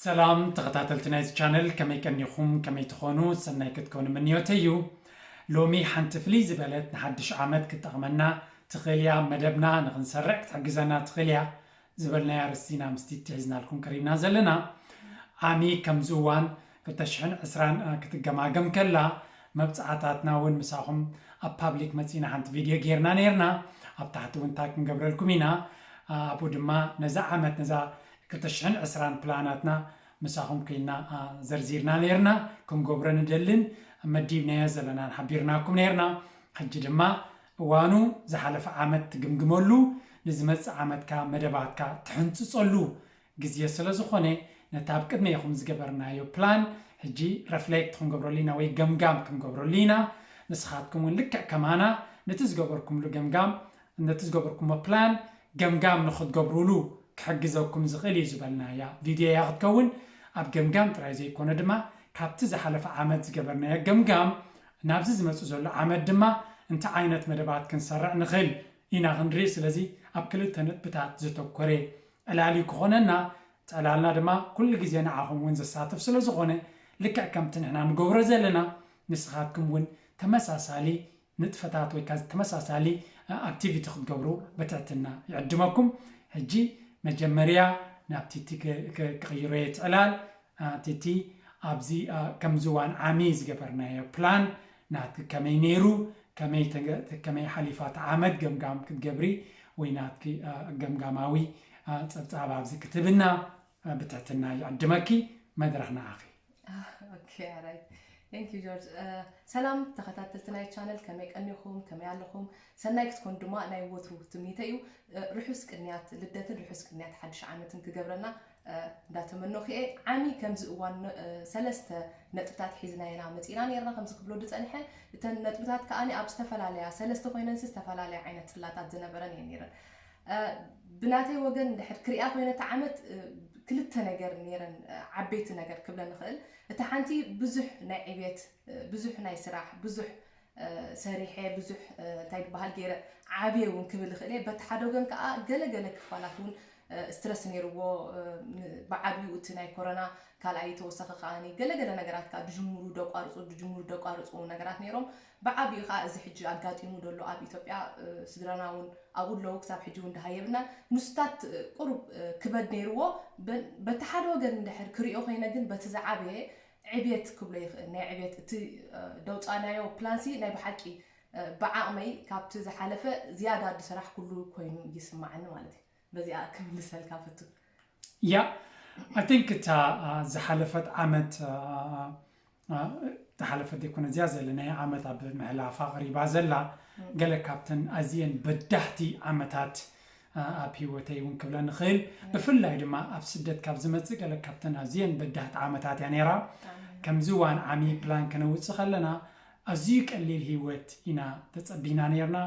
ሰላም ተኸታተልቲ ናይዚ ቻነል፣ ከመይ ቀኒኹም? ከመይ ትኾኑ? ሰናይ ክትኮኑ ምንዮተይ እዩ። ሎሚ ሓንቲ ፍልይ ዝበለት ንሓድሽ ዓመት ክትጠቕመና ትኽእል እያ፣ መደብና ንኽንሰርዕ ክትሕግዘና ትኽእል እያ ዝበልናያ ኣርእስቲ ኢና ምስቲ ሒዝናልኩም ቀሪብና ዘለና። ዓሚ ከምዚ እዋን ክልተ ሽሕን ዕስራን ክትገማገም ከላ፣ መብጽዓታትና እውን ምሳኹም ኣብ ፓብሊክ መጺና ሓንቲ ቪድዮ ጌርና ነይርና። ኣብ ታሕቲ እውን ታግ ክንገብረልኩም ኢና። ኣብኡ ድማ ነዛ ዓመት፣ ነዛ ክልተ ሽሕን ዕስራን ፕላናትና ምሳኹም ኮይና ዘርዚርና ነይርና። ክንገብሮ ንደልን መዲብናዮ ዘለናን ሓቢርናኩም ነይርና። ሕጂ ድማ እዋኑ ዝሓለፈ ዓመት ትግምግመሉ፣ ንዝመጽእ ዓመትካ መደባትካ ትሕንጽጸሉ ግዜ ስለ ዝኾነ፣ ነቲ ኣብ ቅድሜኹም ዝገበርናዮ ፕላን ሕጂ ረፍሌክት ክንገብረሉ ኢና ወይ ገምጋም ክንገብረሉ ኢና። ንስኻትኩም እውን ልክዕ ከማና ነቲ ዝገበርኩምሉ ገምጋም፣ ነቲ ዝገበርኩሞ ፕላን ገምጋም ንኽትገብሩሉ ክሕግዘኩም ዝኽእል እዩ ዝበልናያ ቪድዮ እያ ክትከውን። ኣብ ገምጋም ጥራይ ዘይኮነ ድማ፣ ካብቲ ዝሓለፈ ዓመት ዝገበርናዮ ገምጋም ናብዚ ዝመጽእ ዘሎ ዓመት ድማ እንታይ ዓይነት መደባት ክንሰርዕ ንኽእል ኢና ክንርኢ። ስለዚ ኣብ ክልተ ነጥብታት ዘተኮረ ዕላል እዩ ክኾነና። እቲ ዕላልና ድማ ኩሉ ግዜ ንዓኹም እውን ዘሳትፍ ስለ ዝኾነ፣ ልክዕ ከምቲ ንሕና ንገብሮ ዘለና፣ ንስኻትኩም እውን ተመሳሳሊ ንጥፈታት ወይ ከዓ ተመሳሳሊ ኣክቲቪቲ ክትገብሩ ብትሕትና ይዕድመኩም። ሕጂ መጀመርያ ናብቲ እቲ ክ- ክ- ክቕይሮ እየ እቲ ዕላል። ኣቲ እቲ ኣብዚ አ፣ ከምዚ እዋን ዓሚ ዝገበርናዮ ፕላን ናትኪ ከመይ ነይሩ፣ ከመይ ተገ- ከመይ ሓሊፋ እታ ዓመት ገምጋም ክትገብሪ ወይ ናትኪ አ፣ ገምጋማዊ አ፣ ጸብጻብ ኣብዚ ክትብና አ፣ ብትሕትና ይዕድመኪ። መድረኽ ንዓኺ። ኦኬ፣ ኦራይት። Thank you ጆርጅ። ሰላም ተኸታተልቲ ናይ ቻነል፣ ከመይ ቀኒኹም? ከመይ ኣለኹም? ሰናይ ክትኮኑ ድማ ናይ ወትሩ ትምኒተይ እዩ። ርሑስ ቅንያት ልደትን ርሑስ ቅንያት ሓድሽ ዓመትን ክገብረና እንዳተመነኹ እየ። ዓሚ ከምዚ እዋን ሰለስተ ነጥብታት ሒዝና ኢና መፂና ነይርና። ከምዚ ክብሎ ዝፀንሐ፣ እተን ነጥብታት ከኣ ኣብ ዝተፈላለያ፣ ሰለስተ ኮይነንሲ ዝተፈላለያ ዓይነት ፅላታት ዝነበረን እየን ነይረን። ብናተይ ወገን እንድሕር ክሪኣ ኮይነ፣ እቲ ዓመት ክልተ ነገር ነይረን ዓበይቲ ነገር ክብለን እኽእል። እታ ሓንቲ ብዙሕ ናይ ዕብየት፣ ብዙሕ ናይ ስራሕ፣ ብዙሕ ሰሪሐ፣ ብዙሕ እንታይ ዝበሃል ገይረ ዓብየ እውን ክብል እኽእል እየ። በቲ ሓደ ወገን ከዓ ገለ ገለ ክፋላት እውን ስትረስ ነይርዎ። ብዓብዩ እቲ ናይ ኮሮና ካልኣይ ተወሳኺ ከዓኒ ገለ ገለ ነገራት ከዓ ድጅምሩ ደቋርፁ ድጅምሩ ደቋርፁ ነገራት ነይሮም። ብዓብዩ ከዓ እዚ ሕጂ ኣጋጢሙ ዘሎ ኣብ ኢትዮጵያ፣ ስድራና እውን ኣብኡ ኣለዉ፣ ክሳብ ሕጂ እውን ድሃ የብልናን። ንሱታት ቁሩብ ክበድ ነይርዎ። በቲ ሓደ ወገን እንድሕር ክሪኦ ኮይነ ግን በቲ ዝዓበየ ዕብየት ክብሎ ይኽእል። ናይ ዕብየት እቲ ደውፃናዮ ፕላንሲ ናይ ብሓቂ ብዓቕመይ ካብቲ ዝሓለፈ ዝያዳ ዝሰራሕኩሉ ኮይኑ ይስማዓኒ ማለት እዩ። በዚኣ ክምልሰልካ ፈቱ። ያ፣ I think እታ ዝሓለፈት ዓመት፣ ዝሓለፈት ዘይኮነ እዚኣ ዘለናያ ዓመት ኣብ ምሕላፋ ቀሪባ ዘላ፣ ገለ ካብተን ኣዝየን በዳህቲ ዓመታት ኣብ ህይወተይ እውን ክብለ ንኽእል። ብፍላይ ድማ ኣብ ስደት ካብ ዝመፅእ ገለ ካብተን ኣዝየን በዳህቲ ዓመታት እያ ነይራ። ከምዚ እዋን ዓሚ ፕላን ከነውፅእ ከለና፣ ኣዝዩ ቀሊል ህይወት ኢና ተፀቢና ነይርና።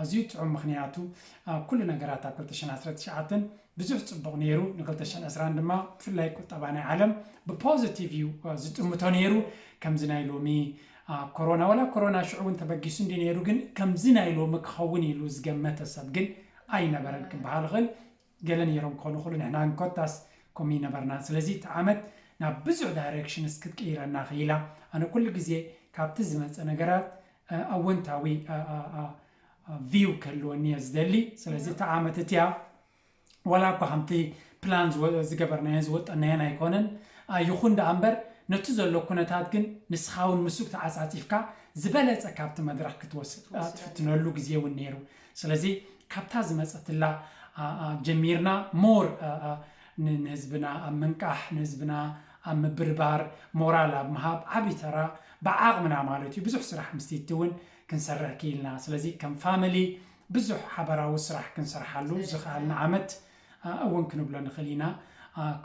ኣዝዩ ጥዑም፣ ምኽንያቱ ኩሉ ነገራት ኣብ ክልተ ሽሕን ዓሰርተ ትሽዓተን ብዙሕ ፅቡቕ ነይሩ። ን ክልተ ሽሕን ዕስራን ድማ ብፍላይ ቁጠባ ናይ ዓለም ብፖዚቲቭ እዩ ዝጥምቶ ነይሩ። ከምዚ ናይ ሎሚ ኮሮና፣ ዋላ ኮሮና ሽዑ እውን ተበጊሱ እንዲ ነይሩ፣ ግን ከምዚ ናይ ሎሚ ክኸውን ኢሉ ዝገመተ ሰብ ግን ኣይነበረን ክበሃል ይኽእል። ገለ ነይሮም ክኾኑ ይኽእሉ፣ ንሕና ግን ኮታስ ከምኡ ይነበርና። ስለዚ እቲ ዓመት ናብ ብዙሕ ዳይሬክሽንስ ክትቅይረና ክኢላ። ኣነ ኩሉ ግዜ ካብቲ ዝመፀ ነገራት ኣወንታዊ ቪው ክህልወኒ እየ ዝደሊ። ስለዚ እቲ ዓመት እቲኣ ዋላ እኳ ከምቲ ፕላን ዝገበርናዮን ዝወጠናዮን ኣይኮነን፣ ይኹን ደኣ እምበር ነቲ ዘሎ ኩነታት ግን ንስኻ እውን ምስኡ ተዓፃፂፍካ ዝበለፀ ካብቲ መድረኽ ክትወስድ ትፍትነሉ ግዜ እውን ነይሩ። ስለዚ ካብታ ዝመፀትላ ጀሚርና ሞር ንህዝብና ኣብ ምንቃሕ፣ ንህዝብና ኣብ ምብርባር፣ ሞራል ኣብ ምሃብ ዓብዪ ተራ ብዓቕምና ማለት እዩ ብዙሕ ስራሕ ምስቲ እውን ክንሰርሕ ክኢልና። ስለዚ ከም ፋሚሊ ብዙሕ ሓበራዊ ስራሕ ክንሰርሓሉ ዝኸኣልና ዓመት እውን ክንብሎ ንኽእል ኢና።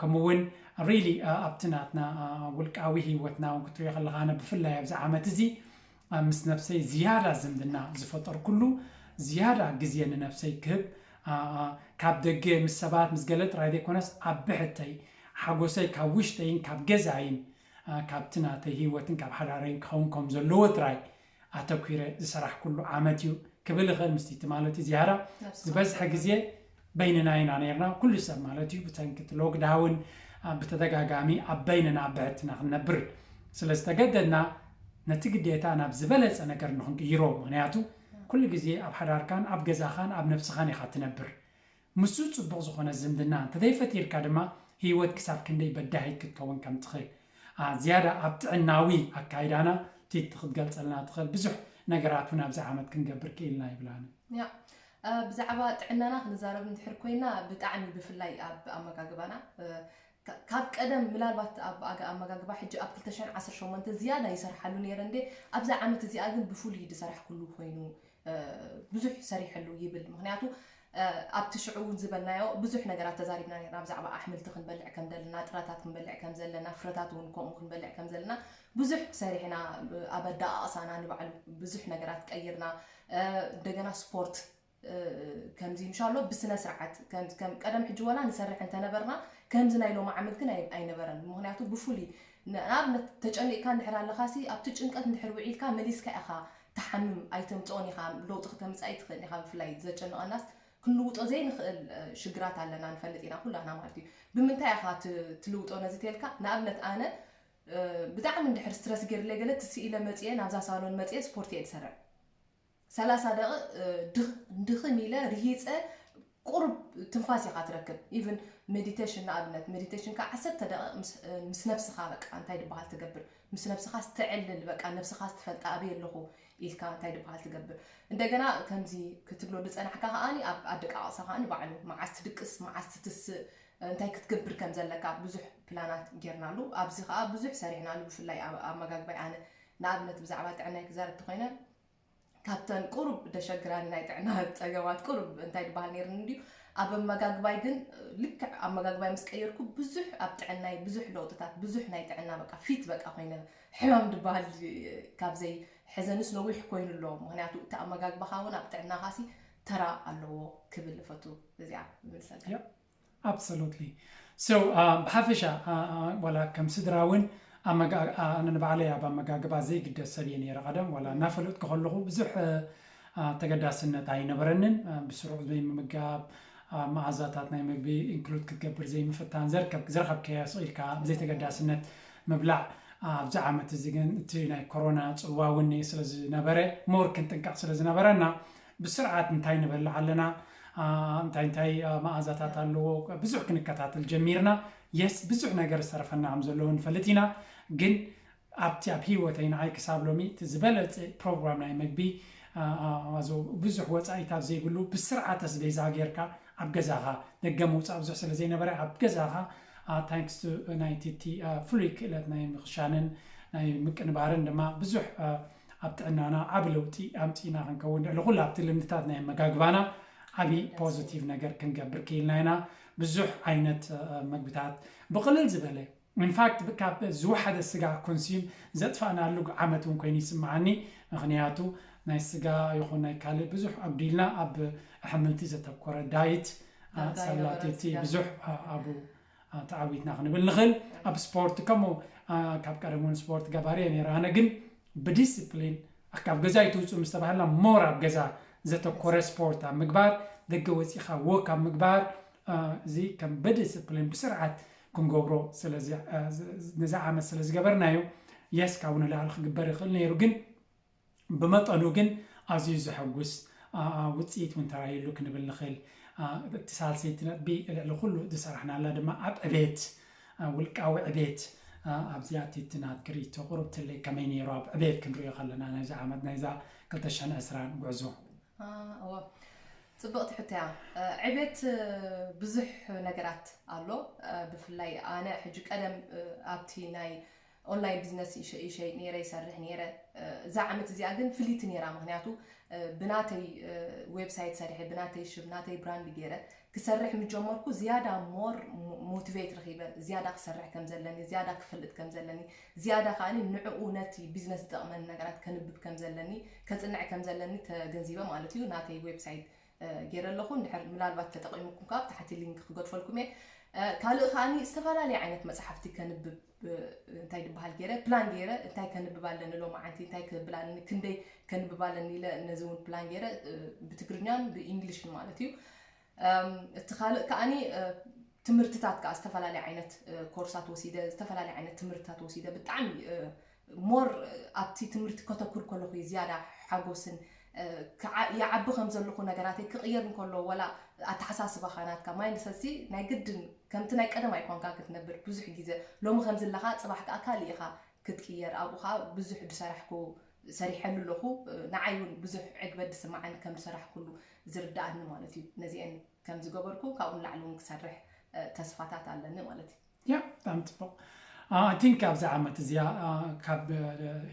ከምኡ እውን ሪሊ ኣብቲ ናትና ውልቃዊ ህይወትና እውን ክትሪኦ ከለኻ፣ ኣነ ብፍላይ ኣብዚ ዓመት እዚ ምስ ነብሰይ ዝያዳ ዝምድና ዝፈጠርኩሉ፣ ዝያዳ ግዜ ንነብሰይ ክህብ፣ ካብ ደገ ምስ ሰባት ምስ ገለ ጥራይ ዘይኮነስ ኣብ ብሕተይ ሓጎሰይ ካብ ውሽጠይን ካብ ገዛይን ካብቲ ናተይ ህይወትን ካብ ሓዳረይን ክኸውን ከም ዘለዎ ጥራይ ኣተኲረ ዝሰራሕኩሉ ዓመት እዩ ክብል እኽእል። ምስቲ ማለት እዩ ዝያዳ ዝበዝሐ ግዜ በይንና ኢና ነይርና። ኩሉ ሰብ ማለት እዩ ብሰንኪ እቲ ሎክዳውን ብተደጋጋሚ ኣብ በይንና ብሕትና ክንነብር ስለ ዝተገደድና፣ ነቲ ግዴታ ናብ ዝበለጸ ነገር ንኽንቅይሮ። ምኽንያቱ ኩሉ ግዜ ኣብ ሓዳርካን ኣብ ገዛኻን ኣብ ነብስኻን ኢኻ ትነብር። ምስኡ ጽቡቕ ዝኾነ ዝምድና እንተዘይፈጢርካ ድማ፣ ህይወት ክሳብ ክንደይ በዳሂት ክትከውን ከም ትኽእል፣ ኣ፣ ዝያዳ ኣብ ጥዕናዊ ኣካይዳና ቲቲ ክትገልጸልና ትኽእል። ብዙሕ ነገራት እውን ኣብዚ ዓመት ክንገብር ክኢልና ይብላኒ። ያ እ፣ ብዛዕባ ጥዕናና ክንዛረብ እንድሕር ኮይና፣ ብጣዕሚ ብፍላይ ኣብ ኣመጋግባና እ፣ ካ- ካብ ቀደም ምናልባት ኣብ ኣገ- ኣመጋግባ ሕጂ ኣብ ክልተ ሽሕን ዓሰርተ ሸሞንተን ዝያዳ ይሰርሓሉ ነይረ እንዴ፣ ኣብዛ ዓመት እዚኣ ግን ብፍሉይ ዝሰራሕኩሉ ኮይኑ እ፣ ብዙሕ ሰሪሐሉ ይብል። ምክንያቱ እ፣ ኣብቲ ሽዑ እውን ዝበልናዮ ብዙሕ ነገራት ተዛሪብና ነርና፣ ብዛዕባ ኣሕምልቲ ክንበልዕ ከም ዘለና፣ ጥራታት ክንበልዕ ከም ዘለና፣ ፍረታት እውን ከምኡ ክንበልዕ ከም ዘለና ብዙሕ ሰሪሕና። እ፣ ኣብ ኣደኣቕሳና ንባዕሉ ብዙሕ ነገራት ቀይርና። እ፣ እንደገና ስፖርት እ፣ ከምዚ ምሻሎ ብስነ ስርዓት ከም ከም ቀደም ሕጂ ወላ ንሰርሕ እንተነበርና፣ ከምዚ ናይ ሎም ዓመት ግን ኣይ- ኣይነበረን። ምክንያቱ ብፍሉይ ን- ንኣብነት ተጨኒቕካ እንድሕር ኣለኻሲ፣ ኣብቲ ጭንቀት እንድሕር ውዒልካ መሊስካ ኢኻ ትሓምም፣ ኣይተምፅኦን ኢኻ፣ ለውጢ ክተምፅእ ኣይትኽእል ኢኻ። ብፍላይ ዘጨንቐናስ ክንልውጦ ዘይንኽእል እ፣ ሽግራት ኣለና፣ ንፈልጥ ኢና ኩላና ማለት እዩ። ብምንታይ ኢኻ ት- ትልውጦ ነዚ ተልካ? ንኣብነት ኣነ እ፣ ብጣዕሚ እንድሕር ስትረስ ገይርለይ ገለ ትስኢለ መፅየ፣ ናብዛ ሳሎን መፅየ ስፖርት እየ ዝሰርዕ። ሰላሳ ደቂቕ እ፣ ድኽ- ድኽም ኢለ ርሂፀ፣ ቁሩብ ትንፋስ ኢኻ ትረክብ። ኢቭን ሜዲቴሽን ንኣብነት፣ ሜዲቴሽን ከዓ ዓሰርተ ደቂቕ ምስ እ፣ ምስ ነብስኻ በቃ እንታይ ድበሃል ትገብር፣ ምስ ነብስኻ ዝተዕልል በቃ ነብስኻ ዝትፈልጣ ኣበይ ኣለኹ ኢልካ እንታይ ድበሃል ትገብር። እንደገና ከምዚ ክትብሎ ዝፀናሕካ ከዓኒ ኣብ ኣደቃቕሳ ከዓኒ ባዕሉ መዓስ ትድቅስ፣ መዓስ ትትስእ፣ እንታይ ክትገብር ከም ዘለካ ብዙሕ ፕላናት ጌርናሉ። ኣብዚ ከዓ ብዙሕ ሰሪሕናሉ። ብፍላይ ኣብ ኣመጋግባይ ኣነ ንኣብነት ብዛዕባ ጥዕናይ ክዛረብ ተኮይነ፣ ካብተን ቁሩብ ደሸግራኒ ናይ ጥዕና ፀገማት ቁሩብ እንታይ ድበሃል ነይርኒ እንድዩ፣ ኣብ ኣመጋግባይ ግን ልክዕ ኣመጋግባይ ምስ ቀየርኩ ብዙሕ ኣብ ጥዕናይ ብዙሕ ለውጥታት፣ ብዙሕ ናይ ጥዕና በቃ ፊት በቃ ኮይነ፣ ሕማም ድበሃል ካብዘይ ሕዘንስ ነዊሕ ኮይኑ ኣሎ። ምክንያቱ እቲ ኣመጋግባኻ እውን ኣብ ጥዕናኻሲ ተራ ኣለዎ ክብል እፈቱ። እዚኣ ምልሰልካ። Yep. Absolutely. So uh, ብሓፈሻ uh, uh, ዋላ ከም ስድራ እውን ኣመጋ- uh, ኣነ ንባዕለይ ኣብ ኣመጋግባ ዘይግደስ ሰብ እየ ነይረ ቀደም። ዋላ እናፈለጥኩ ከለኹ ብዙሕ uh, uh, ተገዳስነት ኣይነበረንን። Uh, ብስሩዕ ዘይምምጋብ፣ uh, መኣዛታት ናይ ምግቢ ኢንክሉድ ክትገብር ዘይምፍታን፣ ዘርከብ ዝረኸብካዮ ስቕ ኢልካ ብዘይተገዳስነት ምብላዕ። Uh, ኣብዚ ዓመት እዚ ግን እቲ ናይ ኮሮና ፅልዋ እውን ስለ ዝነበረ፣ ሞር ክንጥንቀቕ ስለ ዝነበረና፣ ብስርዓት እንታይ ንበልዕ ኣለና፣ ኣ፣ እንታይ እንታይ ኣ፣ መኣዛታት ኣለዎ፣ ብዙሕ ክንከታተል ጀሚርና። የስ፣ ብዙሕ ነገር ዝተረፈና ከም ዘለዎ ንፈልጥ ኢና። ግን ኣብቲ ኣብ ህይወተይ ንዓይ ክሳብ ሎሚ እቲ ዝበለጸ ፕሮግራም ናይ መግቢ፣ ኣ፣ ኣ፣ ኣዞ ብዙሕ ወጻኢታት ዘይብሉ ብስርዓት ኣስቤዛ ጌርካ ኣብ ገዛኻ፣ ደገ ምውጻእ ብዙሕ ስለ ዘይነበረ ኣብ ገዛኻ፣ ኣ፣ ታንክስ ቱ ናይ ቲቲ፣ ኣ፣ ፍሉይ ክእለት ናይ ምኽሻንን ናይ ምቅንባርን ድማ ብዙሕ፣ ኣ፣ ኣብ ጥዕናና ዓቢ ለውጢ ኣምጺእና ክንከውን፣ ልዕሊ ኩሉ ኣብቲ ልምድታት ናይ ኣመጋግባና ዓቢ ፖዚቲቭ ነገር ክንገብር ክኢልና ኢና። ብዙሕ ዓይነት እ፣ መግብታት ብቕልል ዝበለ፣ ኢንፋክት ካብ ዝወሓደ ስጋ ኮንሱም ዘጥፋእናሉ ዓመት እውን ኮይኑ ይስምዓኒ። ምኽንያቱ ናይ ስጋ ይኹን ናይ ካልእ ብዙሕ ኣጉዲልና ኣብ ኣሕምልቲ ዘተኮረ ዳይት፣ እ፣ ዳርጋ ኣይነበረን ሰላቲቲ ስጋ። ብዙሕ እ፣ ኣብኡ እ፣ ተዓዊትና ክንብል ንኽእል። ኣብ ስፖርት ከምኡ እ፣ ካብ ቀደም እውን ስፖርት ገባሪ እየ ነይረ። ኣነ ግን ብዲስፕሊን ካብ ገዛ ይትውፅኡ ምስ ተባሃልና ሞር ኣብ ገዛ ዘተኮረ ስፖርት ኣብ ምግባር፣ ደገ ወፂኻ ወክ ኣብ ምግባር፣ እ፣ እዚ ከም ብዲስፕሊን ብስርዓት ክንገብሮ ስለዚ፣ እ፣ ዝ- ዝ- ነዚ ዓመት ስለ ዝገበርናዮ፣ የስ ካብኡ ንላዕሊ ክግበር ይኽእል ነይሩ፣ ግን ብመጠኑ ግን ኣዝዩ ዘሐጉስ ኣ፣ ኣ፣ ውፅኢት እውን ተራእዩሉ ክንብል ንኽእል። ኣ፣ እቲ ሳልሰይቲ ነጥቢ ልዕሊ ኩሉ ዝሰራሕናላ ድማ ኣብ ዕቤት፣ ኣ፣ ውልቃዊ ዕቤት፣ ኣ፣ ኣብዚኣ ቲቲ ናትኪ ርእይቶ ቁሩብ ትለይ ከመይ ነይሩ ኣብ ዕቤት ክንሪኦ ከለና ናይዚ ዓመት ናይዛ ክልተ ሽሕን ዕስራን ጉዕዞ? ኣ፣ እወ፣ ጽብቕቲ ሕቶ እያ። እ፣ ዕቤት እ፣ ብዙሕ ነገራት ኣሎ። እ፣ ብፍላይ ኣነ ሕጂ ቀደም እ፣ ኣብቲ ናይ ኦንላይን ቢዝነስ ይሸ- ይሸይጥ ነይረ፣ ይሰርሕ ነይረ። እ፣ እዛ ዓመት እዚኣ ግን ፍልይቲ ነይራ። ምኽንያቱ እ፣ ብናተይ እ፣ ዌብሳይት ሰሪሐ፣ ብናተይ ሽም፣ ናተይ ብራንድ ገይረ ክሰርሕ ምስ ጀመርኩ ዝያዳ ሞር ሞ- ሞቲቬት ረኺበ፣ ዝያዳ ክሰርሕ ከም ዘለኒ፣ ዝያዳ ክፈልጥ ከም ዘለኒ፣ ዝያዳ ከዓኒ ንዕኡ ነቲ ቢዝነስ ዝጠቕመኒ ነገራት ከንብብ ከም ዘለኒ፣ ከጽንዕ ከም ዘለኒ ተገንዚበ ማለት እዩ። ናተይ ዌብሳይት እ፣ ገይረ ኣለኹ። እንድሕር ምናልባት ተጠቒምኩም ከኣ ኣብ ታሕቲ ሊንክ ክገድፈልኩም እየ። እ፣ ካልእ ከዓኒ ዝተፈላለየ ዓይነት መጽሓፍቲ ከንብብ እ፣ እንታይ ድበሃል ገይረ ፕላን ገይረ እንታይ ከንብብ ኣለኒ ሎማዓንቲ እንታይ ከብል ኣለኒ ክንደይ ከንብብ ኣለኒ ኢለ ነዚ እውን ፕላን ገይረ እ፣ ብትግርኛን ብኢንግሊሽን ማለት እዩ። እም፣ እቲ ካልእ ከዓኒ እ፣ ትምህርትታት ከዓ ዝተፈላለየ ዓይነት ኮርሳት ወሲደ፣ ዝተፈላለየ ዓይነት ትምህርትታት ወሲደ። ብጣዕሚ ሞር ኣብቲ ትምህርቲ ከተኩር ከለኹ ዝያዳ ሓጎስን ይዓቢ ከም ዘለኹ፣ ነገራተይ ክቕየር እንከሎ፣ ወላ ኣተሓሳስባኻ ናትካ ማይንድሰትሲ ናይ ግድን ከምቲ ናይ ቀደም ኣይኮንካ ክትነብር ብዙሕ ግዜ። ሎሚ ከምዚ ኣለኻ፣ ፅባሕ ከዓ ካልእ ኢኻ ክትቅየር። ኣብኡ ከዓ ብዙሕ ዝሰራሕኩ ሰሪሐሉ ኣለኹ። ንዓይ እውን ብዙሕ ዕግበት ዝስማዓኒ ከም ዝሰራሕኩሉ ዝርዳኣኒ ማለት እዩ። ነዚአን ከም ዝገበርኩ ካብኡ ንላዕሊ እውን ክሰርሕ ተስፋታት ኣለኒ ማለት እዩ። ያ ብጣዕሚ ፅቡቕ። I think ኣብዚ ዓመት እዚኣ ካብ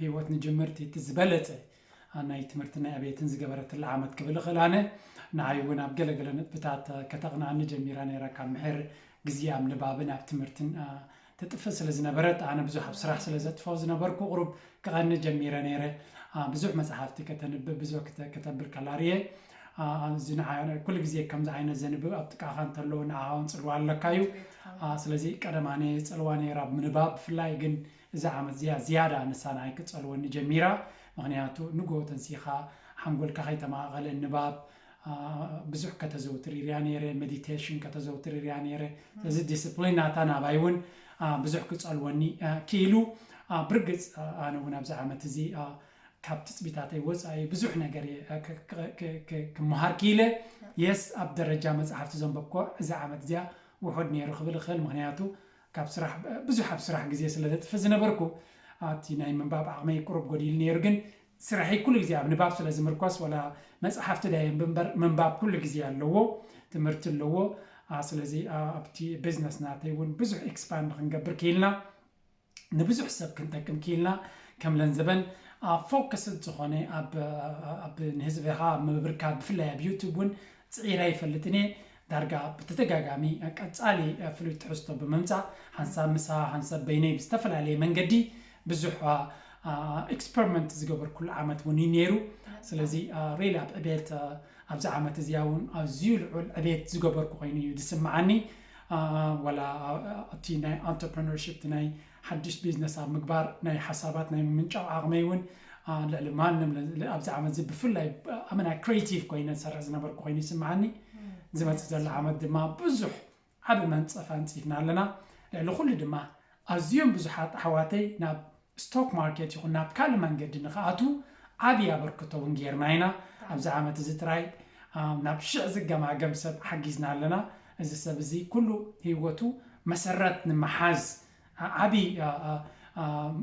ህይወት ንጅምርቲ እቲ ዝበለፀ ናይ ትምህርቲ ናይ ዕቤትን ዝገበረትላ ዓመት ክብል እኽእል ኣነ። ንዓይ እውን ኣብ ገለገለ ነጥብታት ከተቕንኣኒ ጀሚራ ነይራ። ካብ ምሕር ግዜ ኣብ ንባብን ኣብ ትምህርትን ትጥፍእ ስለ ዝነበረት፣ ኣነ ብዙሕ ኣብ ስራሕ ስለ ዘጥፍኦ ዝነበርኩ ቁሩብ ክቐኒ ጀሚረ ነይረ። ብዙሕ መፅሓፍቲ ከተንብብ፣ ብዙሕ ከተብል ከላ ርየ። እዚ ንዓ ኩሉ ግዜ ከምዚ ዓይነት ዘንብብ ኣብ ጥቃኻ እንተለዉ ንዓኻ እውን ፅልዋ ኣለካ እዩ። ስለዚ ቀደም ኣነ የፀልዋ ነይራ ብምንባብ ብፍላይ፣ ግን እዛ ዓመት እዚኣ ዝያዳ ንሳ ንዓይ ክፀልወኒ ጀሚራ። ምክንያቱ ንጎ ተንሲኻ ሓንጎልካ ከይተማቐለ ንባብ ብዙሕ ከተዘውትር ይርያ ነይረ፣ ሜዲቴሽን ከተዘውትር ይርያ ነይረ። ስለዚ ዲስፕሊን ናታ ናባይ እውን ብዙሕ ክፀልወኒ ክኢሉ። ብርግፅ ኣነ እውን ኣብዚ ዓመት እዚ ካብ ትፅቢታተይ ወፃኢ ብዙሕ ነገር ክመሃር ክኢለ። የስ ኣብ ደረጃ መፅሓፍቲ ዘንበብኮ እዚ ዓመት እዚኣ ውሑድ ነይሩ ክብል እኽእል። ምክንያቱ ካብ ስራሕ ብዙሕ ኣብ ስራሕ ግዜ ስለ ዘጥፍእ ዝነበርኩ ኣብቲ ናይ ምንባብ ዓቕመይ ቁሩብ ጎዲሉ ነይሩ። ግን ስራሐይ ኩሉ ግዜ ኣብ ንባብ ስለ ዝምርኮስ፣ ወላ መፅሓፍቲ ዳየ ምንበር ምንባብ ኩሉ ግዜ ኣለዎ፣ ትምህርቲ ኣለዎ። ስለዚ ኣብቲ ቢዝነስ ናተይ እውን ብዙሕ ኤክስፓንድ ክንገብር ክኢልና፣ ንብዙሕ ሰብ ክንጠቅም ክኢልና፣ ከም ለንዘበን ፎከስ ዝኾነ ኣብ ንህዝብኻ ምብርካት፣ ብፍላይ ኣብ ዩቱብ እውን ፅዒራ ይፈልጥን እየ። ዳርጋ ብተደጋጋሚ ቀፃሊ ፍሉይ ትሕዝቶ ብምምፃእ፣ ሓንሳብ ምሳ ሓንሳብ በይነይ ብዝተፈላለየ መንገዲ ብዙሕ ኤክስፐሪመንት ዝገበርኩሉ ዓመት እውን እዩ ነይሩ። ስለዚ ሪሊ ኣብ ዕቤት ኣብዚ ዓመት እዚኣ እውን ኣዝዩ ልዑል ዕቤት ዝገበርኩ ኮይኑ እዩ ዝስምዓኒ። ዋላ ኣብቲ ናይ ኣንተርፕረነርሽፕ ናይ ሓድሽ ቢዝነስ ኣብ ምግባር ናይ ሓሳባት ናይ ምምንጫው ዓቕመይ እውን ልዕሊ ማንም ኣብዚ ዓመት እዚ ብፍላይ ኣመና ክሬቲቭ ኮይነ ዝሰርሕ ዝነበርኩ ኮይኑ ይስምዓኒ። ዝመፅእ ዘሎ ዓመት ድማ ብዙሕ ዓቢ መንፀፍ ኣንፂፍና ኣለና። ልዕሊ ኩሉ ድማ ኣዝዮም ብዙሓት ኣሕዋተይ ናብ ስቶክ ማርኬት ይኹን ናብ ካልእ መንገዲ ንክኣትዉ ዓቢ ኣበርክቶ እውን ጌርና ኢና። ኣብዚ ዓመት እዚ ጥራይ ናብ ሽሕ ዝገማገም ሰብ ሓጊዝና ኣለና። እዚ ሰብ እዚ ኩሉ ህይወቱ መሰረት ንምሓዝ ዓቢ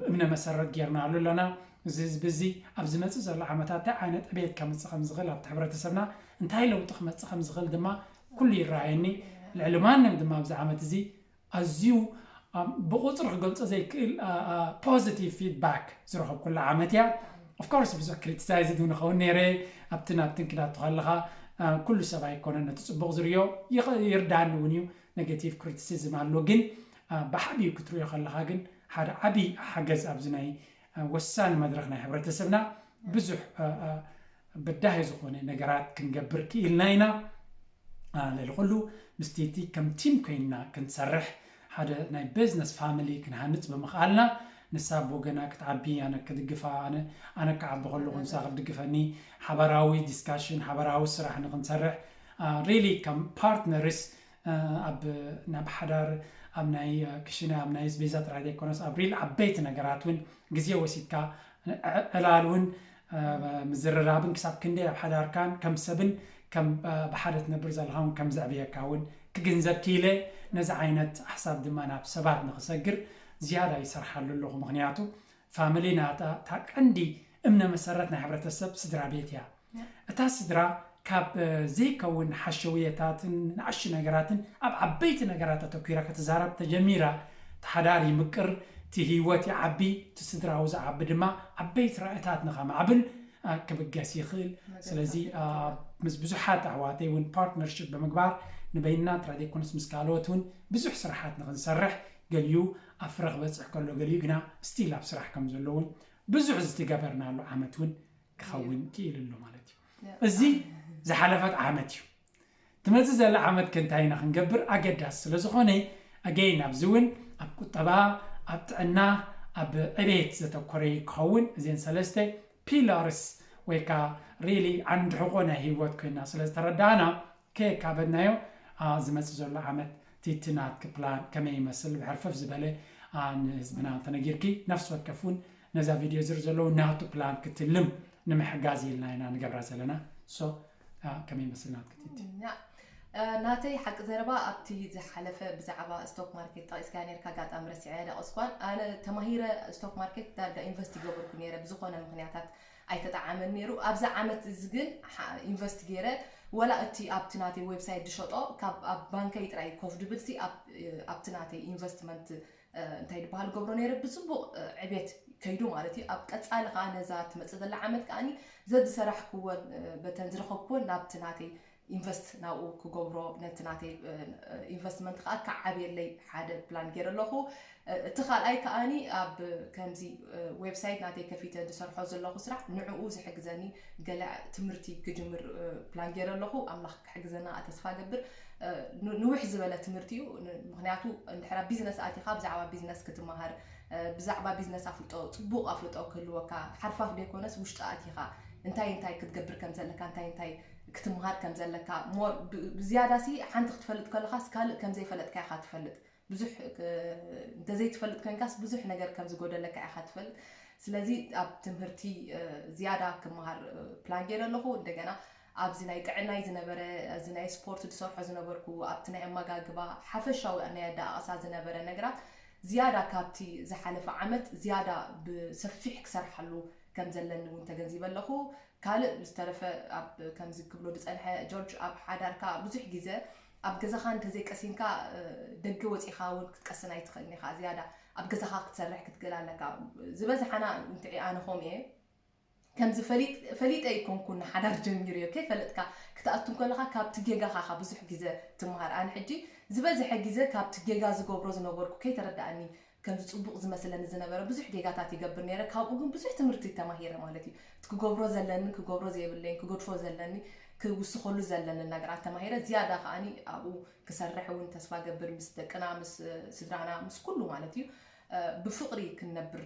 እምነ መሰረት ጌርናሉ ኣለና። እዚ ህዝቢ እዚ ኣብ ዝመፅእ ዘሎ ዓመታት እንታይ ዓይነት ዕቤት ከምፅእ ከም ዝኽእል ኣብቲ ሕብረተሰብና እንታይ ለውጢ ክመፅእ ከም ዝኽእል ድማ ኩሉ ይረኣየኒ። ልዕሊ ማንም ድማ ኣብዚ ዓመት እዚ ኣዝዩ ብቁፅሪ ክገልፆ ዘይክእል ፖዚቲቭ ፊድባክ ዝረኸብኩላ ዓመት እያ። ኦፍኮርስ ብዙሕ ክሪቲሳይዝድ እውን ኸውን ነይረ ኣብቲ ናብቲ ክዳቱ ከለኻ። ኩሉ ሰብ ኣይኮነን ነቲ ፅቡቕ ዝርዮ ይርዳኒ እውን እዩ። ኔጌቲቭ ክሪቲሲዝም ኣሎ፣ ግን ብሓዲኡ ክትሪኦ ከለኻ ግን ሓደ ዓብዪ ሓገዝ ኣብዚ ናይ ወሳኒ መድረኽ ናይ ሕብረተሰብና ብዙሕ በዳሂ ዝኾነ ነገራት ክንገብር ክኢልና ኢና። ልዕሊ ኩሉ ምስቲ እቲ ከም ቲም ኮይንና ክንሰርሕ ሓደ ናይ ቢዝነስ ፋሚሊ ክንሃንፅ ብምኽኣልና፣ ንሳ ብወገና ክትዓቢ ኣነ ክድግፋ፣ ኣነ ክዓቢ ከለኹ ንሳ ክትድግፈኒ፣ ሓባራዊ ዲስካሽን ሓባራዊ ስራሕ ንክንሰርሕ ሪሊ ከም ፓርትነርስ ኣብ ናብ ሓዳር ኣብ ናይ ክሽነ ኣብ ናይ ኣስቤዛ ጥራይ ዘይኮነስ ኣብ ሪል ዓበይቲ ነገራት እውን ግዜ ወሲድካ ዕላል እውን ምዝርራብን ክሳብ ክንደይ ኣብ ሓዳርካን ከም ሰብን ከም ብሓደ ትነብር ዘለኻ እውን ከም ዘዕብየካ እውን ክግንዘብ ክኢለ። ነዚ ዓይነት ሓሳብ ድማ ናብ ሰባት ንክሰግር ዝያዳ ይሰርሓሉ ኣለኹ። ምክንያቱ ፋሚሊ ናታ እታ ቀንዲ እምነ መሰረት ናይ ሕብረተሰብ ስድራ ቤት እያ። እታ ስድራ ካብ ዘይከውን ሓሸውየታትን ንኣሽቱ ነገራትን ኣብ ዓበይቲ ነገራት ኣተኲራ ከተዛረብ ተጀሚራ፣ እቲ ሓዳር ይምቅር፣ እቲ ህይወት ይዓቢ፣ እቲ ስድራዊ ዝዓቢ ድማ ዓበይቲ ራእይታት ንኸማዕብል ክብገስ ይኽእል። ስለዚ ምስ ብዙሓት ኣሕዋተይ እውን ፓርትነርሽፕ ብምግባር ንበይንና ጥራይ ዘይኮነስ ምስ ካልኦት እውን ብዙሕ ስራሓት ንኽንሰርሕ፣ ገሊኡ ኣብ ፍረ ክበፅሕ ከሎ ገሊኡ ግና ስቲል ኣብ ስራሕ ከም ዘለውን ብዙሕ ዝተገበርናሉ ዓመት እውን ክኸውን ክኢሉ ኣሎ ማለት እዩ። እዚ ዝሓለፈት ዓመት እዩ። ትመፅእ ዘላ ዓመት ከ እንታይ ኢና ክንገብር ኣገዳሲ ስለ ዝኾነ ኣገይን ኣብዚ እውን ኣብ ቁጠባ፣ ኣብ ጥዕና፣ ኣብ ዕቤት ዘተኮረ ክኸውን። እዚን ሰለስተ ፒላርስ ወይ ከዓ ሪሊ ዓንዲ ሕቆ ናይ ህይወት ኮይና ስለ ዝተረዳእና ከየካበድናዮ ዝመፅእ ዘሎ ዓመት እቲ ናትኪ ፕላን ከመይ ይመስል ብሕርፍፍ ዝበለ ንህዝብና እንተነጊርኪ፣ ነፍሲ ወከፍ እውን ነዛ ቪድዮ ዝር ዘለዉ ናቱ ፕላን ክትልም ንምሕጋዝ ኢልና ኢና ንገብራ ዘለና። ሶ ከመይ ይመስል ናትኪ ቲቲ? ናተይ ሓቂ ዘረባ ኣብቲ ዝሓለፈ ብዛዕባ ስቶክ ማርኬት ጠቂስካ ነርካ፣ ኣጋጣሚ ረሲዐ ደቀስኳን። ኣነ ተማሂረ ስቶክ ማርኬት ዳርጋ ኢንቨስት ይገበርኩ ነይረ፣ ብዝኾነ ምክንያታት ኣይተጠዓመን ነይሩ። ኣብዚ ዓመት እዚ ግን ኢንቨስት ገይረ፣ ወላ እቲ ኣብቲ ናተይ ዌብሳይት ዝሸጦ ካብ ኣብ ባንከይ ጥራይ ኮፍ ድብል ሲ ኣብቲ ናተይ ኢንቨስትመንት እንታይ ድበሃል ገብሮ ነይረ፣ ብፅቡቕ ዕቤት ከይዱ ማለት እዩ። ኣብ ቀፃሊ ከዓ ነዛ ትመፅእ ዘላ ዓመት ከዓኒ ዘዝሰራሕክዎን በተን ዝረኸብክዎን ናብቲ ናተይ ኢንቨስት ናብኡ ክገብሮ፣ ነቲ ናተይ ኢንቨስትመንት ከዓ ክዓብየለይ ሓደ ፕላን ገይረ ኣለኹ። እቲ ካልኣይ ከዓኒ ኣብ ከምዚ ዌብሳይት ናተይ ከፊተ ዝሰርሖ ዘለኹ ስራሕ ንዕኡ ዝሕግዘኒ ገለ ትምህርቲ ክጅምር ፕላን ገይረ ኣለኹ። ኣምላኽ ክሕግዘና ተስፋ ገብር። ንውሕ ዝበለ ትምህርቲ እዩ። ምክንያቱ እንድሕራ ቢዝነስ ኣቲኻ ብዛዕባ ቢዝነስ ክትመሃር፣ ብዛዕባ ቢዝነስ ኣፍልጦ፣ ፅቡቕ ኣፍልጦ ክህልወካ፣ ሓርፋፍ ዘይኮነስ ውሽጢ ኣቲኻ እንታይ እንታይ ክትገብር ከም ዘለካ፣ እንታይ እንታይ ክትምሃር ከም ዘለካ ሞር ብዝያዳ ሲ ሓንቲ ክትፈልጥ ከለኻስ ካልእ ከም ዘይፈለጥካ ኢኻ ትፈልጥ። ብዙሕ እንተዘይትፈልጥ ኮንካስ ብዙሕ ነገር ከም ዝጎደለካ ኢኻ ትፈልጥ። ስለዚ ኣብ ትምህርቲ ዝያዳ ክመሃር ፕላን ገይረ ኣለኹ። እንደገና ኣብዚ ናይ ጥዕናይ ዝነበረ፣ እዚ ናይ ስፖርት ዝሰርሖ ዝነበርኩ፣ ኣብቲ ናይ ኣመጋግባ ሓፈሻዊ ናይ ኣደኣቕሳ ዝነበረ ነገራት ዝያዳ ካብቲ ዝሓለፈ ዓመት ዝያዳ ብሰፊሕ ክሰርሓሉ ከም ዘለኒ እውን ተገንዚበ ኣለኹ። ካልእ ዝተረፈ ኣብ ከምዚ ክብሎ ዝፀንሐ ጆርጅ፣ ኣብ ሓዳርካ ብዙሕ ግዜ ኣብ ገዛኻ እንተዘይቀሲንካ ደገ ወፂኻ እውን ክትቀስን ኣይትኽእልን ኢኻ። ዝያዳ ኣብ ገዛኻ ክትሰርሕ ክትክእል ኣለካ። ዝበዝሓና እንትዒ ኣነ ከምኡ እየ። ከምዚ ፈሊጠ ኣይኮንኩን ንሓዳር ጀሚረዮ። ከይፈለጥካ ክትኣቱ ከለኻ ካብቲ ጌጋኻ ኢኻ ብዙሕ ግዜ ትምሃር። ኣነ ሕጂ ዝበዝሐ ግዜ ካብቲ ጌጋ ዝገብሮ ዝነበርኩ ከይተረድኣኒ ከምዚ ፅቡቕ ዝመስለኒ ዝነበረ ብዙሕ ጌጋታት ይገብር ነይረ። ካብኡ ግን ብዙሕ ትምህርቲ ተማሂረ ማለት እዩ። እቲ ክገብሮ ዘለኒ፣ ክገብሮ ዘይብለይን፣ ክገድፎ ዘለኒ፣ ክውስኸሉ ዘለኒ ነገራት ተማሂረ። ዝያዳ ከዓኒ ኣብኡ ክሰርሕ እውን ተስፋ ገብር ምስ ደቅና፣ ምስ ስድራና፣ ምስ ኩሉ ማለት እዩ። ብፍቕሪ ክንነብር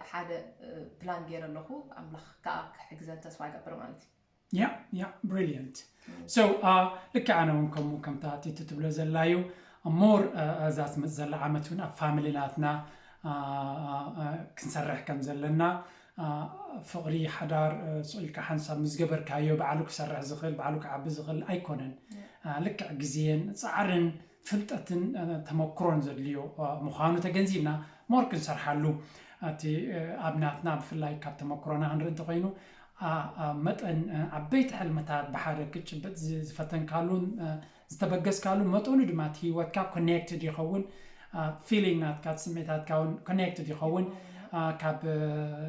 ሓደ ፕላን ገይረ ኣለኹ። ኣምላኽ ከዓ ክሕግዘን ተስፋ ገብር ማለት እዩ። ያ ያ ብሪሊየንት። ሶ ልክዕ ኣነ እውን ከምኡ ከምታ ቲቲ ትብሎ ዘላ እዩ። ሞር እዛ ትመፅእ ዘላ ዓመት እውን ኣብ ፋሚሊ ናትና ክንሰርሕ ከም ዘለና፣ ፍቕሪ ሓዳር ስቕ ኢልካ ሓንሳብ ምስ ገበርካዮ ባዕሉ ክሰርሕ ዝኽእል፣ ባዕሉ ክዓቢ ዝኽእል ኣይኮነን። ልክዕ ግዜን ፃዕርን ፍልጠትን ተመክሮን ዘድልዮ ምዃኑ ተገንዚብና ሞር ክንሰርሓሉ፣ እቲ ኣብ ናትና ብፍላይ ካብ ተመክሮና ክንርኢ እንተኮይኑ መጠን ዓበይቲ ሕልምታት ብሓደ ክትጭብጥ ዝፈተንካሉን ዝተበገስካሉ መጠኑ ድማ እቲ ህይወትካ ኮኔክትድ ይኸውን። ፊሊንግ ናትካ፣ ስምዒታትካ እውን ኮኔክትድ ይኸውን። ካብ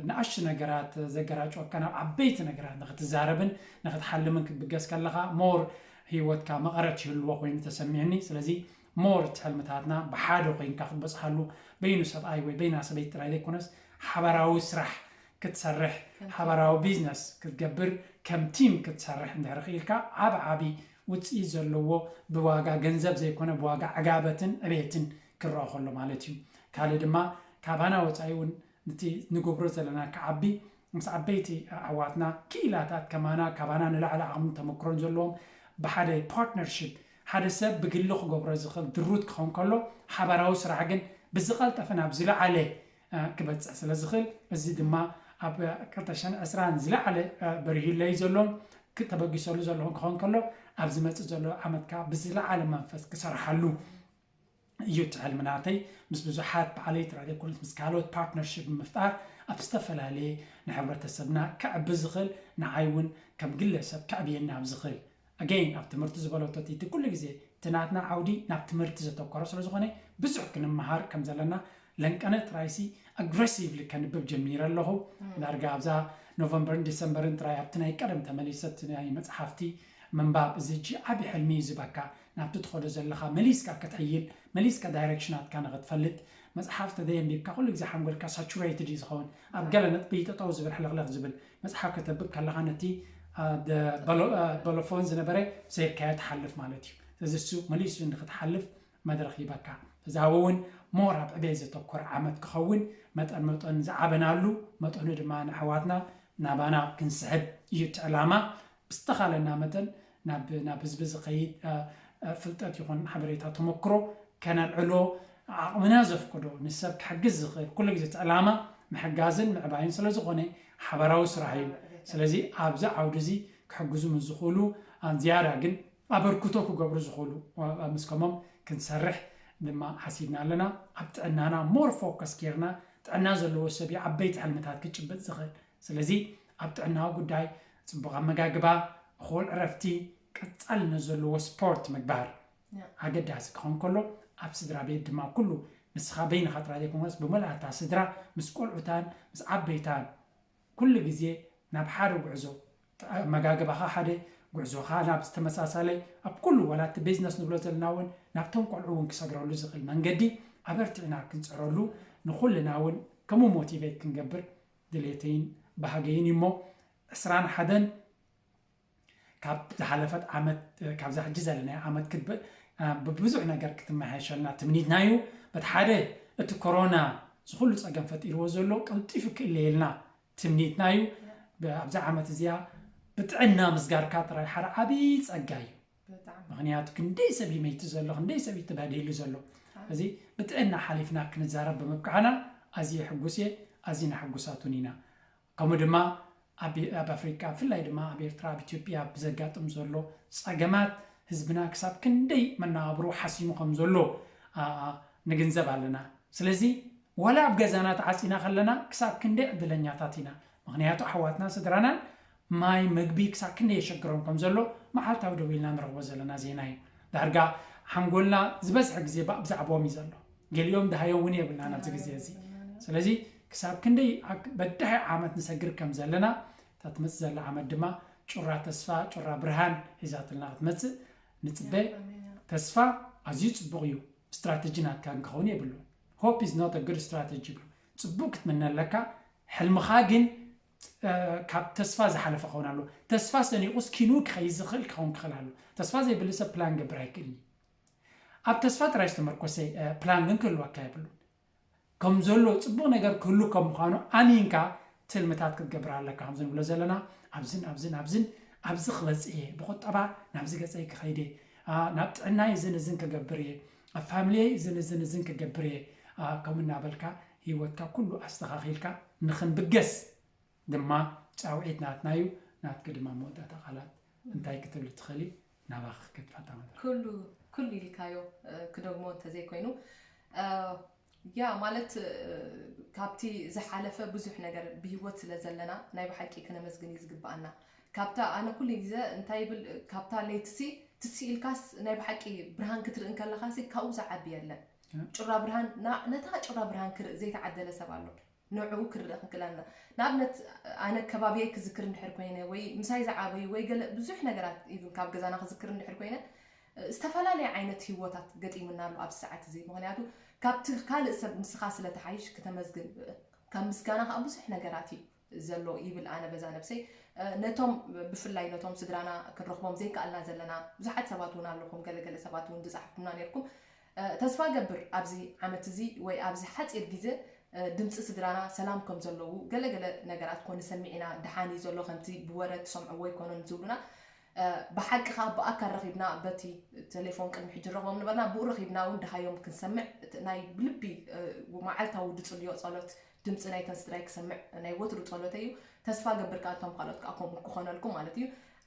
ንኣሽቱ ነገራት ዘገራጭወካ ናብ ዓበይቲ ነገራት ንክትዛረብን ንክትሓልምን ክትብገስ ከለኻ ሞር ህይወትካ መቐረት ይህልዎ ኮይኑ ተሰሚዕኒ። ስለዚ ሞር እቲ ሕልምታትና ብሓደ ኮይንካ ክትበፅሓሉ፣ በይኑ ሰብኣይ ወይ በይና ሰበይቲ ጥራይ ዘይኮነስ ሓባራዊ ስራሕ ክትሰርሕ፣ ሓባራዊ ቢዝነስ ክትገብር፣ ከም ቲም ክትሰርሕ እንድሕር ክኢልካ ዓብ ዓቢ ውፅኢት ዘለዎ፣ ብዋጋ ገንዘብ ዘይኮነ ብዋጋ ዕጋበትን ዕቤትን ክረአ ከሎ ማለት እዩ። ካልእ ድማ ካባና ወፃኢ እውን ነቲ ንገብሮ ዘለና ክዓቢ ምስ ዓበይቲ ኣሕዋትና ክኢላታት ከማና ካባና ንላዕሊ ዓቕምን ተመክሮን ዘለዎም ብሓደ ፓርትነርሽፕ ሓደ ሰብ ብግሊ ክገብሮ ዝኽእል ድሩት ክኸውን ከሎ ሓባራዊ ስራሕ ግን ብዝቐልጠፈ ናብ ዝለዓለ ክበፅሕ ስለ ዝኽእል እዚ ድማ ኣብ ክልተ ሽሕን ዕስራን ዝለዓለ በሪሁለይ ዘሎ ተበጊሰሉ ዘለኹም ክኸውን ከሎ ኣብ ዝመፅእ ዘሎ ዓመት ከዓ ብዝለዓለ መንፈስ ክሰርሓሉ እዩ እቲ ሕልሚ ናተይ። ምስ ብዙሓት ባዕለይ ጥራይ ዘይኮነስ ምስ ካልኦት ፓርትነርሽፕ ብምፍጣር ኣብ ዝተፈላለየ ንሕብረተሰብና ክዕቢ ዝኽእል ንዓይ እውን ከም ግለሰብ ከዕብየኒ ኣብ ዝኽእል ኣገይን ኣብ ትምህርቲ ዝበለቶ ቲቲ ኩሉ ግዜ እቲ ናትና ዓውዲ ናብ ትምህርቲ ዘተኮረ ስለዝኾነ ብዙሕ ክንመሃር ከም ዘለና ለንቀነ ጥራይሲ ኣግረሲቭሊ ከንብብ ጀሚረ ኣለኹ። ዳርጋ ኣብዛ ኖቨምበርን ዲሰምበርን ጥራይ ኣብቲ ናይ ቀደም ተመሊሰ እቲ ናይ መፅሓፍቲ ምንባብ እዚ እጂ ዓቢ ሕልሚ እዩ ዝበካ ናብቲ ትኸዶ ዘለኻ መሊስካ ክትሕይል መሊስካ ዳይሬክሽናትካ ንክትፈልጥ መፅሓፍ ተዘየንቢብካ ኩሉ ግዜ ሓንጎልካ ሳቹሬትድ እዩ ዝኸውን ኣብ ገለ ነጥቢ ጠጠው ዝብል ሕልኽልኽ ዝብል መፅሓፍ ከተንብብ ከለኻ ነቲ በሎፎን ዝነበረ ሰይርካዮ ትሓልፍ ማለት እዩ። ስለዚ እሱ መሊሱ ንክትሓልፍ መድረኽ ሂበካ። ተዛወ እውን ሞር ኣብ ዕቤት ዘተኮረ ዓመት ክኸውን መጠን መጠን ዝዓበናሉ መጠኑ ድማ ንኣሕዋትና ናባና ክንስሕብ እዩ እቲ ዕላማ። ብዝተኻለና መጠን ናብ ናብ ህዝቢ ዝኸይድ ፍልጠት ይኹን ሓበሬታ ተመክሮ ከነልዕሎ ዓቕምና ዘፍቅዶ ንሰብ ክሕግዝ ዝኽእል ኩሉ ግዜ እቲ ዕላማ ምሕጋዝን ምዕባይን ስለ ዝኾነ ሓበራዊ ስራሕ እዩ። ስለዚ ኣብዚ ዓውዲ እዚ ክሕግዙ ምስ ዝኽእሉ ዝያዳ ግን ኣበርክቶ ክገብሩ ዝኽእሉ ምስ ከሞም ክንሰርሕ ድማ ሓሲብና ኣለና። ኣብ ጥዕናና ሞር ፎከስ ጌርና ጥዕና ዘለዎ ሰብ እዩ ዓበይቲ ሕልምታት ክጭበጥ ዝኽእል። ስለዚ ኣብ ጥዕናዊ ጉዳይ ጽቡቕ ኣመጋግባ፣ እኹል ዕረፍቲ፣ ቀጻልነት ዘለዎ ስፖርት ምግባር ኣገዳሲ ክኸውን ከሎ ኣብ ስድራ ቤት ድማ ኩሉ ንስኻ በይንኻ ጥራይ ዘይኮነስ ብመልኣታ ስድራ ምስ ቆልዑታን ምስ ዓበይታን ኩሉ ግዜ ናብ ሓደ ጉዕዞ ኣመጋግባኻ ሓደ ጉዕዞኻ ናብ ዝተመሳሳለ ኣብ ኩሉ ዋላ እቲ ቢዝነስ ንብሎ ዘለና እውን ናብቶም ቆልዑ እውን ክሰግረሉ ዝኽእል መንገዲ ኣበርቲዕና ክንፅረሉ ንኩልና እውን ከምኡ ሞቲቬት ክንገብር ድሌተይን ባህገይን እዩ እሞ ዕስራን ሓደን ካብ ዝሓለፈት ዓመት ካብዛ ሕጂ ዘለናዮ ዓመት ክትብእ ብብዙሕ ነገር ክትመሓየሸልና ትምኒትና እዩ። በቲ ሓደ እቲ ኮሮና ዝኩሉ ፀገም ፈጢርዎ ዘሎ ቀልጢፉ ክእለየልና ትምኒትና እዩ። ኣብዚ ዓመት እዚኣ ብጥዕና ምስጋርካ ጥራይ ሓደ ዓብዪ ፀጋ እዩ። ምክንያቱ ክንደይ ሰብ ይመይቲ ዘሎ ክንደይ ሰብ ይተባደሉ ዘሎ እዚ ብጥዕና ሓሊፍና ክንዛረብ ብምብቃዕና ኣዝየ ሕጉስ እየ። ኣዝና ሕጉሳት እውን ኢና። ከምኡ ድማ ኣብ ኣፍሪቃ ብፍላይ ድማ ኣብ ኤርትራ ኣብ ኢትዮጵያ ብዘጋጥም ዘሎ ፀገማት ህዝብና ክሳብ ክንደይ መነባብሮ ሓሲሙ ከም ዘሎ ንግንዘብ ኣለና። ስለዚ ዋላ ኣብ ገዛና ተዓፂና ከለና ክሳብ ክንደይ ዕድለኛታት ኢና። ምክንያቱ ኣሕዋትና ስድራናን ማይ መግቢ ክሳብ ክንደይ የሸግሮም ከም ዘሎ መዓልታዊ ደው ኢልና ንረኽቦ ዘለና ዜና እዩ። ዳርጋ ሓንጎልና ዝበዝሐ ግዜ ብዛዕባኦም እዩ ዘሎ። ገሊኦም ድሃዮም እውን የብልናን ኣብዚ ግዜ እዚ። ስለዚ ክሳብ ክንደይ በዳሂ ዓመት ንሰግር ከም ዘለና እታ ትመፅእ ዘላ ዓመት ድማ ጩራ ተስፋ ጩራ ብርሃን ሒዛትልና ክትመፅእ ንፅበ። ተስፋ ኣዝዩ ፅቡቕ እዩ። ስትራተጂ ናትካ ግን ክኸውን የብሉን። Hope is not a good strategy ይብሉ። ፅቡቕ ክትምነ ኣለካ። ሕልምኻ ግን ካብ ተስፋ ዝሓለፈ ክኸውን ኣለዎ። ተስፋ ሰኒቑስ ኪንኡ ክኸይድ ዝኽእል ክኸውን ክኽእል ኣለዎ። ተስፋ ዘይብሉ ሰብ ፕላን ገብር ኣይክእልን እዩ። ኣብ ተስፋ ጥራይ ዝተመርኮሰ ፕላን ግን ክህልወካ የብሉን። ከም ዘሎ ፅቡቕ ነገር ክህሉ ከም ምዃኑ ኣሚንካ ትልምታት ክትገብር ኣለካ። ከምዚ ንብሎ ዘለና ኣብዝን ኣብዝን ኣብዝን ኣብዚ ክበፅእ እየ፣ ብቁጠባ ናብዚ ገፀይ ክኸይድ እየ፣ ናብ ጥዕናይ እዝን እዝን ክገብር እየ፣ ኣብ ፋምልየይ እዝን እዝን እዝን ክገብር እየ። ከምኡ እናበልካ ህይወትካ ኩሉ ኣስተኻኺልካ ንኽንብገስ ድማ ፃውዒት ናትና እዩ። ናትኪ ድማ መወዳእታ ቃላት እንታይ ክትብሊ ትኽእሊ? ናባኺ ክከፍት ፋታ መድረኽ። ኩሉ ኩሉ ኢልካዮ ክደግሞ እንተዘይኮይኑ ያ ማለት ካብቲ ዝሓለፈ ብዙሕ ነገር ብሂወት ስለ ዘለና ናይ ብሓቂ ክነመስግን እዩ ዝግበኣና። ካብታ ኣነ ኩሉ ግዜ እንታይ ይብል ካብታ ለይትሲ ትሲ ኢልካስ ናይ ብሓቂ ብርሃን ክትርኢ እንከለኻሲ ካብኡ ዝዓቢ የለን። ጭራ ብርሃን ነታ ጭራ ብርሃን ክርኢ ዘይተዓደለ ሰብ ኣሎ። ንዕኡ ክርእ ክንክእል ኣለና። ንኣብነት ኣነ ከባቢየይ ክዝክር እንድሕር ኮይነ ወይ ምሳይ ዝዓበዩ ወይ ገለ ብዙሕ ነገራት even ካብ ገዛና ክዝክር እንድሕር ኮይነ ዝተፈላለየ ዓይነት ሂወታት ገጢሙና ኣሎ ኣብዚ ሰዓት እዚ። ምክንያቱ ካብቲ ካልእ ሰብ ንስኻ ስለ ትሓይሽ ክተመስግን ካብ ምስጋና ከዓ ብዙሕ ነገራት እዩ ዘሎ ይብል ኣነ በዛ ነብሰይ። ነቶም ብፍላይ ነቶም ስድራና ክንረኽቦም ዘይከኣልና ዘለና ብዙሓት ሰባት እውን ኣለኹም፣ ገለገለ ሰባት እውን ዝፀሓፍኩምና ነርኩም። ተስፋ ገብር ኣብዚ ዓመት እዚ ወይ ኣብዚ ሓፂር ግዜ ድምፂ ስድራና ሰላም ከም ዘለዉ ገለገለ ነገራት ኮ ንሰሚዕ ኢና። ደሓን እዩ ዘሎ ከምቲ ብወረ ትሰምዕዎ ኣይኮነን ዝብሉና ብሓቂ ከዓ ብኣካል ረኺብና በቲ ቴሌፎን ቅድሚ ሕጂ ንረኽቦም ነበርና ብኡ ረኺብና እውን ደሃዮም ክንሰምዕ ናይ ብልቢ መዓልታዊ ድፅልዮ ፀሎት ድምፂ ናይተን ስድራይ ክሰምዕ ናይ ወትሩ ፀሎተይ እዩ። ተስፋ ገብር ከዓ እቶም ካልኦት ከዓ ከምኡ ክኾነልኩም ማለት እዩ።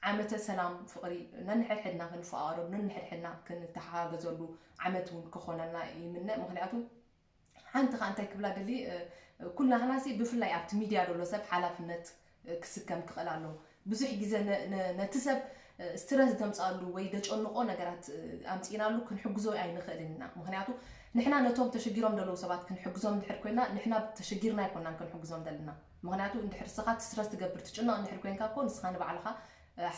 ዓመተ ሰላም ፍቕሪ ነንሕድሕድና ክንፈቓቐረሉ ነንሕድሕድና ክንተሓጋገዘሉ ዓመት እውን ክኾነልና ይምነ። ምክንያቱ ሓንቲ ከዓ እንታይ ክብላ ደሊ ኩላህናሲ ብፍላይ ኣብቲ ሚድያ ዘሎ ሰብ ሓላፍነት ክስከም ክኽእል ኣለዎ። ብዙሕ ግዜ ነቲ ሰብ ስትረስ ደምፅኣሉ ወይ ደጨንቆ ነገራት ኣምፂእናሉ ክንሕግዞ ኣይንኽእልን ኢና። ምክንያቱ ንሕና ነቶም ተሸጊሮም ዘለዉ ሰባት ክንሕግዞም እንድሕር ኮይና ንሕና ተሸጊርና ኣይኮናን ክንሕግዞም ዘለና። ምክንያቱ እንድሕር ንስኻ ስትረስ ትገብር ትጭነቕ እንድሕር ኮይንካ እኮ ንስኻ ንባዕልኻ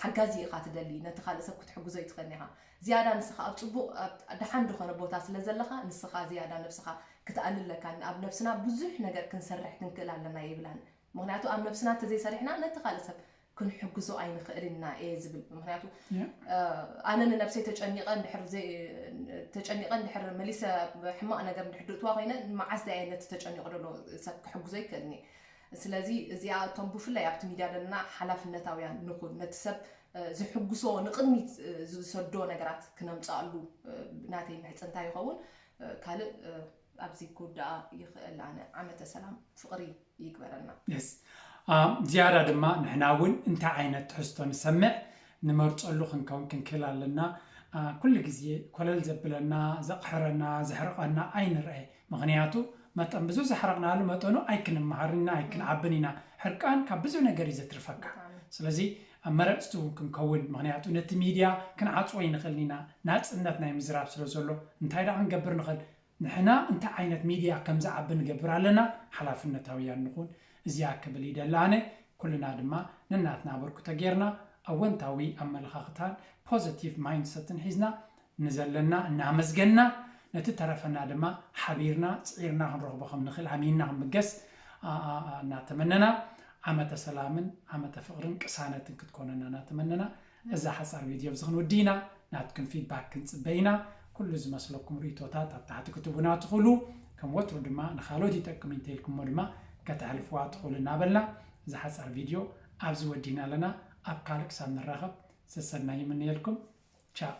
ሓጋዚ ኢኻ ትደሊ፣ ነቲ ካልእ ሰብ ክትሕግዞ ኣይትኽእልን ኢኻ። ዝያዳ ንስኻ ኣብ ፅቡቕ ደሓን ዝኾነ ቦታ ስለ ዘለኻ ንስኻ ዝያዳ ነብስኻ ክትኣሊ ኣለካ። ኣብ ነብስና ብዙሕ ነገር ክንሰርሕ ክንክእል ኣለና ይብላን። ምክንያቱ ኣብ ነብስና እንተዘይሰሪሕና ነቲ ካልእ ሰብ ክንሕግዞ ኣይንኽእልን ኢና እየ ዝብል። ምክንያቱ ኣነ ንነብሰይ ተጨኒቐ እንድሕር ተጨኒቐ እንድሕር መሊሰ ሕማቕ ነገር እንድሕር ድእትዋ ኮይነ መዓስ ዳየ ነቲ ተጨኒቑ ዘሎ ሰብ ክሕግዞ ይክእልኒ። ስለዚ እዚኣ እቶም ብፍላይ ኣብቲ ሚድያ ዘለና ሓላፍነታውያን ንኹን ነቲ ሰብ ዝሕጉሶ ንቕድሚት ዝሰዶ ነገራት ክነምፅኣሉ ናተይ ምሕፅንታ ይኸውን። ካልእ ኣብዚ ክውዳኣ ይኽእል። ኣነ ዓመተ ሰላም ፍቕሪ ይግበረና። የስ ዝያዳ ድማ ንሕና እውን እንታይ ዓይነት ትሕዝቶ ንሰምዕ ንመርፀሉ ክንከውን ክንክእል ኣለና። ኩሉ ግዜ ኮለል ዘብለና ዘቕሕረና ዘሕርቐና ኣይንርአ። ምኽንያቱ መጠን ብዙ ዘሕረቕናሉ መጠኑ ኣይክንመሃርን ኢና ኣይክንዓብን ኢና። ሕርቃን ካብ ብዙ ነገር እዩ ዘትርፈካ። ስለዚ ኣብ መረፅቲ እውን ክንከውን፣ ምኽንያቱ ነቲ ሚድያ ክንዓፅዎ ይንኽእል ኢና። ናፅነት ናይ ምዝራብ ስለ ዘሎ እንታይ ደኣ ክንገብር ንኽእል? ንሕና እንታይ ዓይነት ሚድያ ከም ዝዓቢ ንገብር ኣለና። ሓላፍነታውያን ንኹን። እዚኣ ክብል ይደሊ ኣነ። ኩልና ድማ ነናትና ኣበርክቶ ጌርና ኣወንታዊ ኣመለኻኽታን positive mindset ን ሒዝና ንዘለና እናመስገንና ነቲ ተረፈና ድማ ሓቢርና ፅዒርና ክንረኽቦ ከም ንኽእል ኣሚንና ክንብገስ እናተመነና ዓመተ ሰላምን ዓመተ ፍቕርን ቅሳነትን ክትኮነና እናተመነና እዛ ሓፃር ቪድዮ ኣብዚ ክንውዲ ኢና። ናትኩም feedback ክንፅበ ኢና። ኩሉ ዝመስለኩም ርእቶታት ኣብ ታሕቲ ክትቡና ትኽእሉ። ከም ወትሩ ድማ ንኻልኦት ይጠቅም እንተኢልኩሞ ድማ ከተሕልፍዋ ትኽእሉ እናበልና እዛ ሓፃር ቪድዮ ኣብዚ ወዲና ኣለና። ኣብ ካልእ ክሳብ ንራኸብ ሰሰናይ ይምንየልኩም። ቻው።